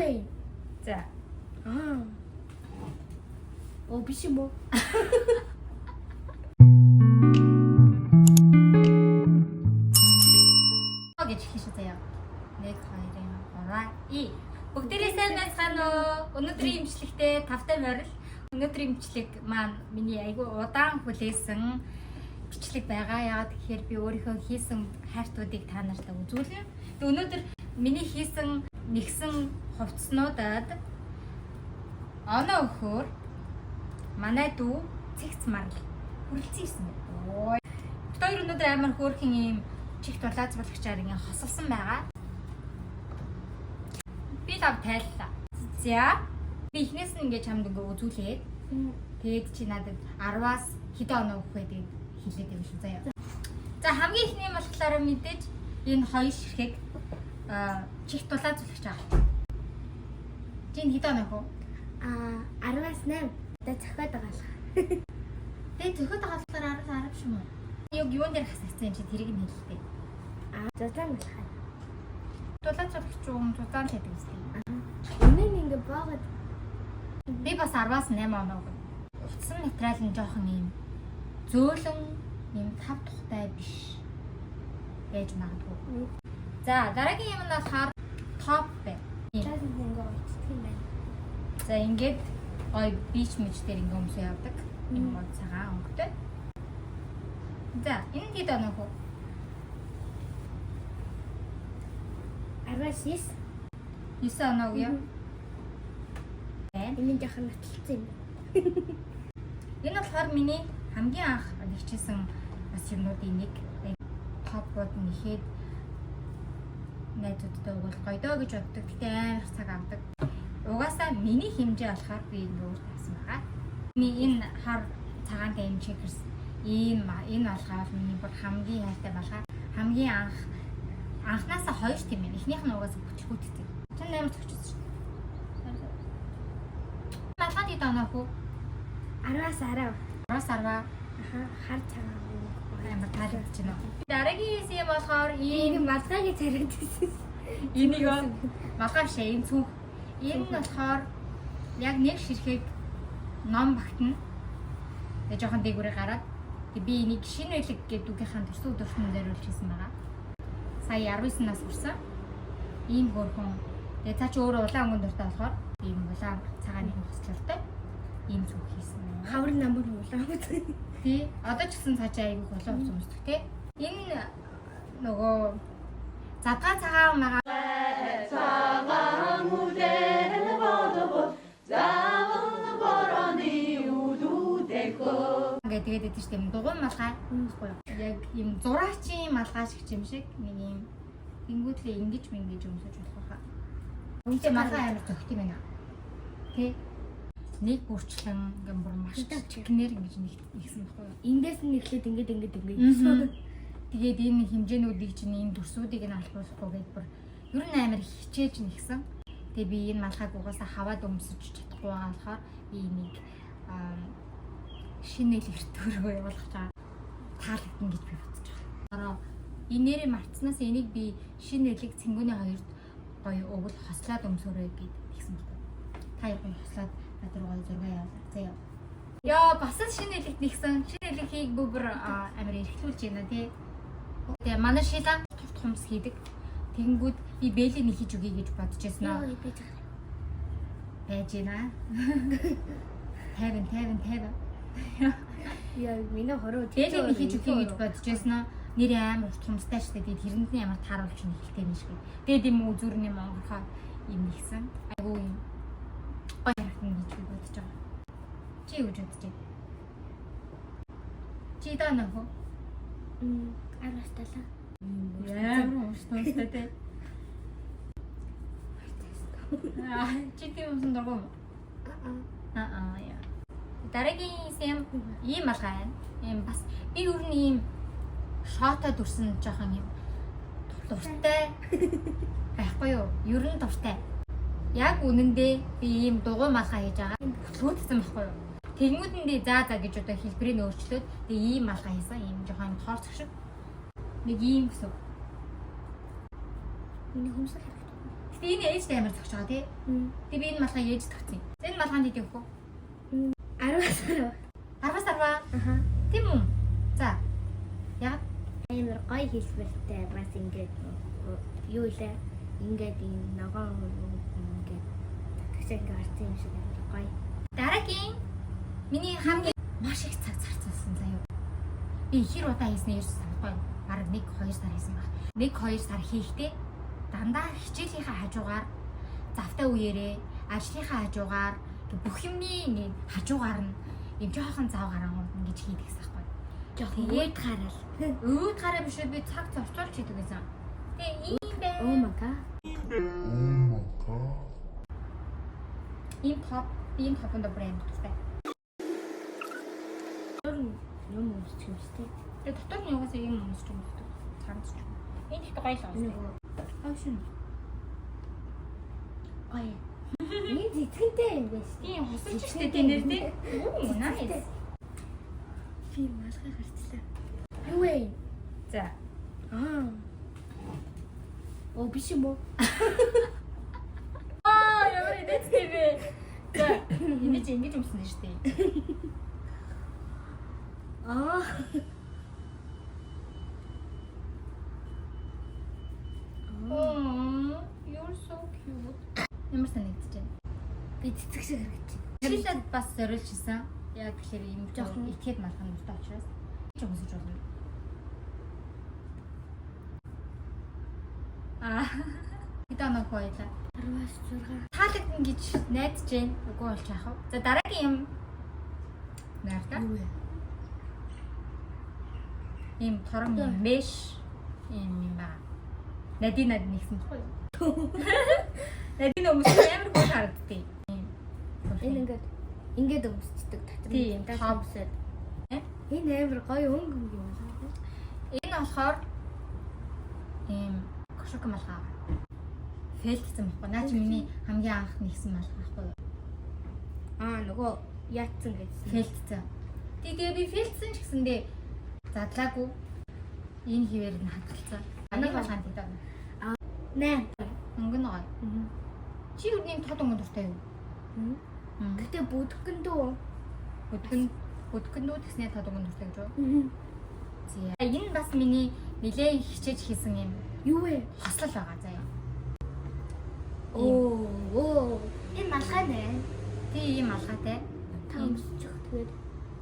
Окей. За. Аа. Оо, биш юм уу? Гэж хэлшээ заяа. 1 2 3 и. Бүгдээрээ сайн байцгаана уу? Өнөөдрийн имчилгээтэй тавтай морил. Өнөөдрийн имчилэг маань миний айгүй удаан хүлээсэн бичлэг байгаа. Яагаад гэхээр би өөрийнхөө хийсэн хайртуудыг та нарт үзүүлнэ. Тэгээ өнөөдөр миний хийсэн нэгсэн хувцснуудад оноо өгөхөөр манай дүү цэгц марал хүрэлцэн ирсэн байна. Ой. Бид хоёр өнөөдөр амар хөөрхөн ийм чих дулаацуулагчаар ингэ хосолсон байгаа. Би лав тайллаа. За. Би эхнээс нь ингэ чамд ингэ үзүүлээд тэгээд чи надад 10-аас хэдэн оноо өгөх вэ гэдэг хэлээд юм шүү заяа. За, хамгийн эхний нь болохоор мэдээж энэ хоёр ширхэг чих дулаацуулагч байгаа. Чи энэ хэдэн оноо өгөх вэ? Аа, 10-аас 8. Одоо зохиод байгаа л. Тэгээд зөхөд байгаа болохоор 10-аас 10 шүү мөн. Яг юун дээр хасагдсан юм чи тэрийг нь хэллээ. Аа, зузаан малгай. Дулаацуулагч юм зузаан л гэдэг үстэй. Энэ нь ингээ боогод Би бас 10-аас 8 оноо өгнө. Утсан материал нь жоохон ийм зөөлөн ийм тав тухтай биш байж магадгүй. За, дараагийн юм нь болохоор топ байна. цаас нь ингээ уцдаг юм байна. За, ингээд гой бич мэж дээр ингээ өмсөө явдаг. Энэ гоо цагаан өнгөтэй. За, энэ хэд оноо хөө? 10-аас 9. 9 оноо өгье. Байна. Энэ нь жоохон наталцсан юм байна. Энэ болохоор миний хамгийн анх нэгчээсэн бас юмнуудын нэг. Топууд нэхэд найзуудтай угуул гоё доо гэж боддог. Гэтэ амар их цаг авдаг. Угаасаа миний хэмжээ болохоор би ингэ өөр тавьсан байгаа. Миний энэ хар цагаантай энэ checkers ийм энэ болохоор миний бүр хамгийн хайртай малгай. Хамгийн анх анхнаасаа хоёр тийм байна. Эхнийх нь угаасаа бүтлгүүттэй. Чам амар төгчсөн шүү дээ. Малгай хэд оноо хүү? 10-аас 10. 10-аас 10. Аха, хар цагаан өнгө. Амар таалагдж байна. Дараагийн юм болохоор Энэ ийм малгайг царайд гэсэн. энийг малгай биш ээ, энэ цүнх. Энэ нь болохоор яг нэг ширхэг ном багтана. Тэгээ жоохон дээгүүрээ гараад тэгээ би энийг шинэ байлэг гэдэг үгийнхаа төрсөн өдөрт нь зориулж хийсэн байгаа. Сая 19 нас хүрсэн. Ийм хөөрхөн. Тэгээ цаа чи өөрөө улаан өнгөн дуртай болохоор ийм улаан цагааны хослолтой ийм цүнх хийсэн. Хавар намар улаан үз. Тий. Одоо ч гэсэн цаашаа айгүйх олон хувцас өмсдөг тий. Энэ нөгөө задгаа цагаан байгаа. Ингээд тэгээд байдаг шүү дээ. Юм дугуй малгай байхгүй юу? Яг юм зураачийн малгай шиг юм шиг нэг юм тэнгүүтлээ ингэж мингэж өмсөж болох хаа. Үнтэй малгай амар зөгт юм байна. Тий. Нэг бүрчлэн ингээд бүр маш чигнэр ингэж нэгсэн байхгүй юу? Эндээс нь эхлээд ингээд ингээд ингээд. Мгм. Тэгээд энэ хэмжээнүүдийг чинь энэ төсвүүдийг нь албуулахгүй гээд бүр ер нь амар хичээж нэгсэн. Тэгээ би энэ малгайг угаасаа хаваад өмсөж чадахгүй байгаа болохоор би энийг шинэ л эртөөрөө явуулах чаа таалагдана гэж би бодож байгаа. Ороо энэ нэрээ мартснаас энийг би шинэ элэг цэнгүүний хоёрт гоё өвөл хослоод өмсөөрэй гэд тэгсэн байхгүй. Та хоёр гоё хослоод над руу гоё зураг явуулаа. Заяа. Яа, бас л шинэ элэгт нэгсэн. Шинэ элэхийг бүр бүр амар эрхлүүлж байна тий. Тэгээ манай Шила турт хумс хийдэг. Тэгэнгүүт би бэлэг нэхэж өгье гэж бодож байсан аа. Йоо, байж байгаа. Байж байна. 50 50 50. Яа, миний хороо Бэлэг нэхэж өгье гэж бодож байсан аа. Нэр амар урт хумстай шүү дээ. Тэгээд тэрэнд нь ямар тааруулж нэхэлтэй юм шиг. Тэгээд юм үзүр нь юм онгорхоо юм нэгсэн. Айгуу юм гоё харагдана гэж би бодож байгаа. Чи юу гэж бодож байна? Чи даа нөх үү? 10-аас 7. Ямар урт хумстай те. Аа, чи тийм юмсан дургүй юм уу? Аа. Аа яа. Дараагийн юм ийм малгай байна. Ийм бас би ер нь ийм шотой дүрсэн жоохон юм дуртай байхгүй юу? Ер нь дуртай. Яг үнэндээ би ийм дугуй малгай хийж байгаа. Бүтлгүүтсэн байхгүй юу? Тэнгүүдэндээ заа заа гэж одоо хэлбэрийг нь өөрчлөөд тэгээ ийм малгай хийсэн. Ийм жоохон юм тоорцох шиг. Нэг ийм гэсэн. Миний хөмсөг харагдав. Гэтэ Гэтэ энэ ээжтэй амар зогч байгаа тий. Тэг би энэ малгай ээж тавьсан. За энэ малгайнд хэд өгөх вэ? 10-аас 10. 10-аас 10. Аха. Тийм үү? За. Яг Амар гоё хэлбэртэй бас ингээд юу лээ? Ингээд ийм ногоон ингээд татагчаа ингээд орсон юм шиг амар гоё. Дараагийн миний хамгийн маш их цаг зарцуулсан заяа. Би хэр удаа хийснээ ерөөс санахгүй. Бараг 1 2 сар хийсэн баг. 1 2 сар хийхдээ дандаа хичээлийнхаа хажуугаар завтай үеэрээ ажлынхаа хажуугаар бүх юмны ингэ хажуугаар нь юм жоохон зав гарангууд ингэж хийдэг гэсэн байхгүй. Жохон Тэгээд- үүд гараал. Өвд гараа биш үү, би цаг зарцуулж хийдэг гэсэн. Тэгээ ийм байна. Oh my god. Oh my god. Ийм топ, ийм топонд брэнд дуртай. Дотор нь юм өмсчих юм шүү дээ. Тэгээ дотор нь угаасаа ийм өмсч юм гэдэг. Цамц ч юм. Энэ их гоё л байна. Нөгөө Гоё шин. гоё. Энэ зэтгэнтэй юм байна шүү. Тийм хосолж штэ тий нэр тий. Оо nice. Би малгай гарчлаа. Юу вэ? За. Аа. Оо биш юм уу? Аа ямар идэцтэй бэ. За энэ чи ингэж өмснө штэ. Аа. Оо you're so cute. Ямар санагдаж байна? Би цэцэг шиг харагдаж байна. Жишээлбэл бас зориулж исэн. Яг тэгэхээр ийм Жохон. жоохон итгэхэд малгай нуртай учраас ч өмсөж болно. Аа. Хэд оноо хоёлаа. 10-аас 6. Таалагдана гэж найдаж байна. Үгүй болж яах вэ? За дараагийн юм найрта. Юу вэ? Ийм торон юм меш ийм юм байна. Надинад нэгсэн баггүй юу? Надина өмсөх амар гоо харагддیں۔ Ийм. Энэ ингээд ингээд өмсчдөг дотор Тийм, нь даас топ. өмсөд. Э? Энэ амар гоё өнгө өнгө юм байна. Энэ болохоор ийм кошок малгай. Фэлтсэн баггүй. Наа чи миний хамгийн анх нэгсэн малгай байхгүй юу? Аа нөгөө яатсан гэсэн. Фэлтсэн. Тэгээ би фэлтсэн ч гэсэндээ задлаагүй. Энэ хിവэр нь хадгалсан. Анаг малгай гэдэг. 8. Өнгө нь гоё. Чи юу нэг тод өнгө дуртай юу? Гэтэ бүдгэн дүү. Бүдгэн бүдгэн дүү тэгснээ тод өнгө дуртай гэж юу? Зя. Энэ бас миний нилээн хичээж хийсэн юм Юу вэ? хослол байгаа заяа. Оо оо. Энэ малгай нэ. Тий ийм малгайтай. Та өмсчих тэгээд.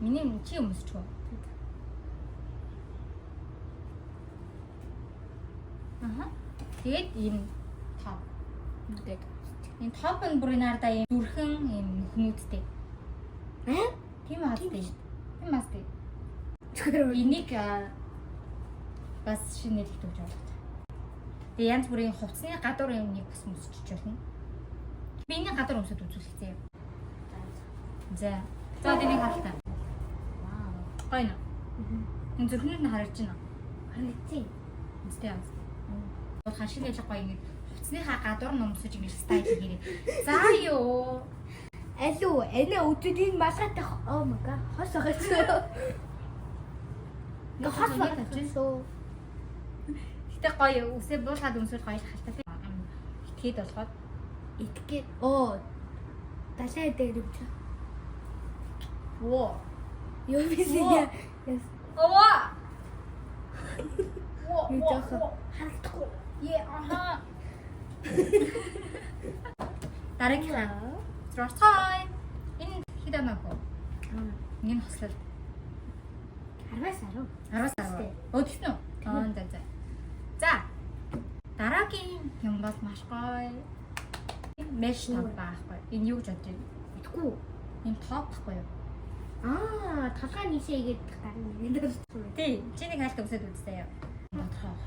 Миний чи өмсчих үү? Аха. Тэгээд ийм топ. Ингээд. Энэ топ нь бүр энэ ардаа ийм зүрхэн ийм нүхнүүдтэй. Аа? Тийм аа тийм. Тийм бас тийм. Зүгээр. Энийг бас шинэ нээлттэй гэж ойлгож байна. Тэгээ янз бүрийн хувцсны гадуур юмныг бас өмсөж болно. Би энэ гадуур өмсөд үзүүлэх зэ. За. За тэнийг харалтаа. Вау. Гоё нэ. Энэ зүрхнүүд нь харагдаж байна. Харагдчих. Үнэтэй юм. Бол хашиг нээлэг гоё ингэ хувцсныхаа гадуур нь өмсөж ингэ стайл хийгээрэй. За юу. Алуу, энэ өдөр энэ малгайтай oh my god хос байгаа. Ингээ хос байгаа. Гэтэ гоё үсээ буулгаад өмсвөл гоё л хальтаа тийм. Итгээд болгоод Итгээд оо далай дээр юм чи. Воо. Юу биш яа. Яс. Овоо. Воо. Юу воо, жоохон воо. харагдахгүй. Е аха. Дараагийнх. Зурцай. Энэ хэд оноо хөө? Энэ хослол 10-аас 10. 10-аас 10. Өө тэгсэн үү? Аа за за. За. Дараагийн юм бол маш гоё. Mesh топ байхгүй. Энэ юу гэж бодож байна? Мэдгүй. Энэ топ байхгүй юу? Аа, толгой нийшээ игээд гарна. Энэ Тий. Чи нэг хайлт өмсөд үзтээ яа. Тодорхой байх.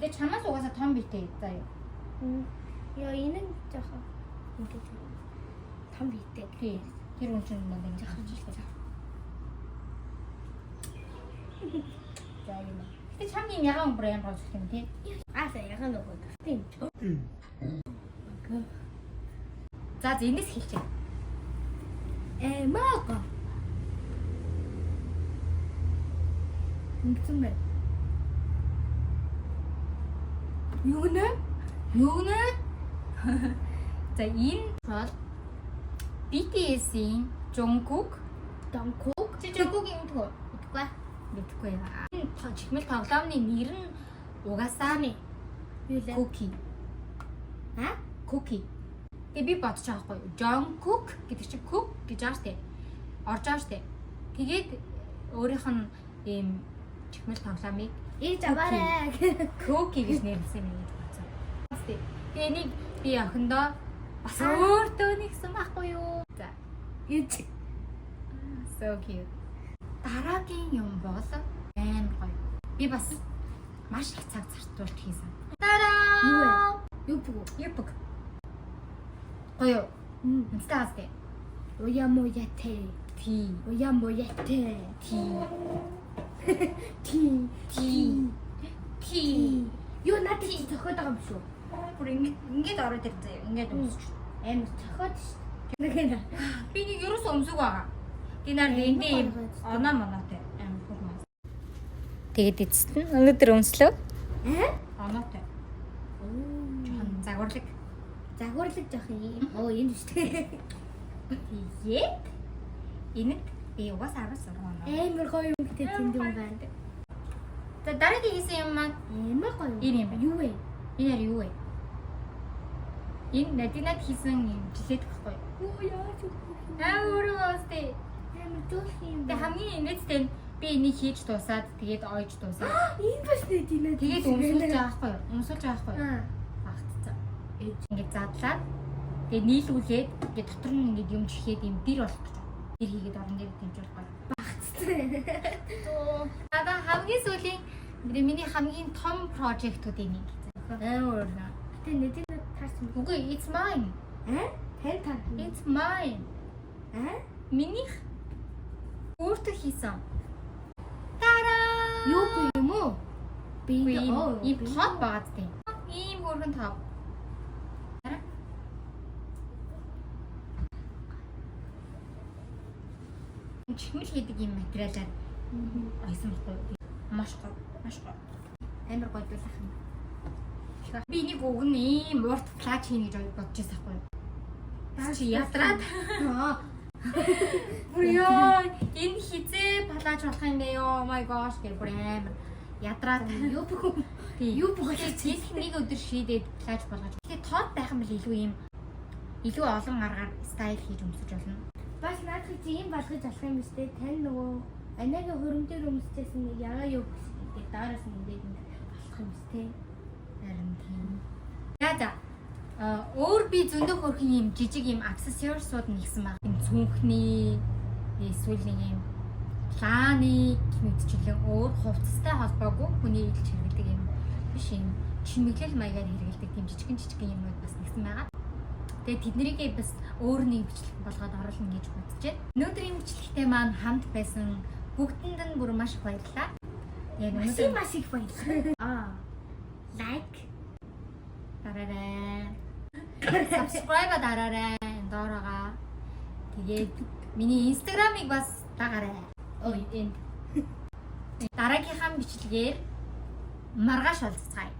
Гэтэ чамаас угаасаа том битэй заа юу. Яа, энэ нь жоохон ингээд том битэй. Тий. Тэр үн чинь манд ингэж харж байна. За юм. Гэтэ чам ийм ягаан бүр амар гоё юм тий. Аасаа ягаан нөгөө тустай юм чи. За за энэс хэлчихье. Эмаага. Ингэсэн байна. Юу нэ? Юу нэ? За, энэ бол BTS-ийн Jungkook. Jungkook. Чи Jungkook-ийн мэдэх үү? Мэдгүй. Мэдэхгүй яа. Энэ чихмэл тоглоомны нэр нь угаасаа Юу лээ? Cookie. А? Cookie. Тэгээ би бодож байгаа байхгүй юу? Jungkook гэдэг чинь cook гэж байгаа штэ. Орж байгаа штэ. Тэгээд өөрийнх нь ийм чихмэл тоглоомыг Ээж аваарай. Cookie гэж нэрлэсэн юм гэж бодсон. Тэгээ энийг би охиндоо бас өөртөө нэгсэн байхгүй юу? За, Ээж. so cute. Дараагийн юм бол амар гоё. Би бас маш их цаг зарцуулж хийсэн. Тараа! Юу вэ? Юу бүү? Юпг. Гоё. Үнэтэй хаас тий. Уя моя тэ. Ти. Уя моя тэ. Ти. Ти. Ти. Ти. Юу надад чи зохиод байгаа юм шүү. Бүр ингэ ингээд ороод ирсэн заяа. Ингээд өмсч. Амар зохиод шүү. Нэг нэ. Би нэг ерөөсөө өмсөг байгаа. Би нар эндээ юм оноо моноотой. Амар хөрмөн. Тэгээд эцэст нь өнөөдөр өмслөө. Аа? Оноотой. Жохон загварлаг. Загварлаг жоох юм. Оо, энэ шүү дээ. Тэгээд энэнд би угаасаа 16 оноо. Амар гоё өнгөтэй тэнд юм байна. За, дараагийн хийсэн юм маань Амар гоё. Энэ юм байна. Юу вэ? Энэ яар юу вэ? Энэ Надинад хийсэн юм жилет гэхгүй юу? Оо, яаж вэ? Аа, өөрөө уустай. Амар зөөлхөн юм. Тэгээ хамгийн инээдтэй нь би энийг хийж дуусаад, тэгээд ойж дуусаад, Энэ бас Надинад. тэгээд өмсүүлж байгаа байхгүй юу? Өмсүүлж байгаа байхгүй юу? Аа. Багтцсан. Ээж. Ингээд задлаад, тэгээд нийлүүлээд, ингээд дотор нь ингээд юм чихээд юм дэр болох гэж байна. Дэр хийгээд орон дээр дэмжүүлэх гоё. Багтцсан. Одоо хамгийн сүүлийн миний хамгийн том project уудын нэг. Амар өөр. Гэтэ Надинад таарсан. Үгүй, it's mine. Аа? Тань таарсан. It's mine. Аа? Минийх өөртөө хийсэн. Тараа! Юу бэ юм уу? Би Үгүй, ингэ ийм оо. ийм топ байгаа зү. Ийм хөөрхөн топ. Тараа. Чихмэл хийдэг ийм материалаар ойсон байхгүй юу? Маш гоё, маш гоё. Амар гоё дуулах юм. Би нэг уг нь ийм урт плаж хийнэ гэж бодож байсан байхгүй юу? Бас чи ядраад. Аа. Бүр ёо, энэ хизээ плаж болох юм бэ ёо? Oh my gosh гэх бүр амар ядраад. Юу бүх Тийм. Юу бүх Хийх нэг өдөр шийдээд плаж болгож. Тэгээ тод байх юм бол илүү ийм илүү олон аргаар style хийж өмсөж болно. Бас наадах чи ийм болгож болох юм биш үү? Тань нөгөө анагийн хөрөм дээр өмсчихсэн нэг ягаа юу гэдэг daarаас нь ингээд болох юм биш үү? Харин тийм. За за. А өөр би зөндөө хөрхэн ийм жижиг ийм accessories ууд нэгсэн баг. Ийм цүнхний эсвэл нэг ийм лааны гэмтчлэн өөр хувцастай холбоогүй хүний илж хэрэглэдэг юм биш, юм чимэглэл маягаар хэрэглэдэг тийм жижигэн жижигэн юмнууд бас нэгсэн байгаа. Тэгээд тэднэрийгээ бас өөр нэг бичлэг болгоод оруулна гэж бодож байна. Өнөөдрийн бичлэгтээ маань хамт байсан бүгдэнд нь бүр маш их баярлалаа. Тэгээд Маш өнөөдөр маш их баярлалаа. Аа. Like. Дараарай. Subscribe дараарай. Энэ доороо. Тэгээд миний Instagram-ыг бас дагаарай. Ой, энд. Дараагийнхаа бичлэгээр маргааш уулзцгаая.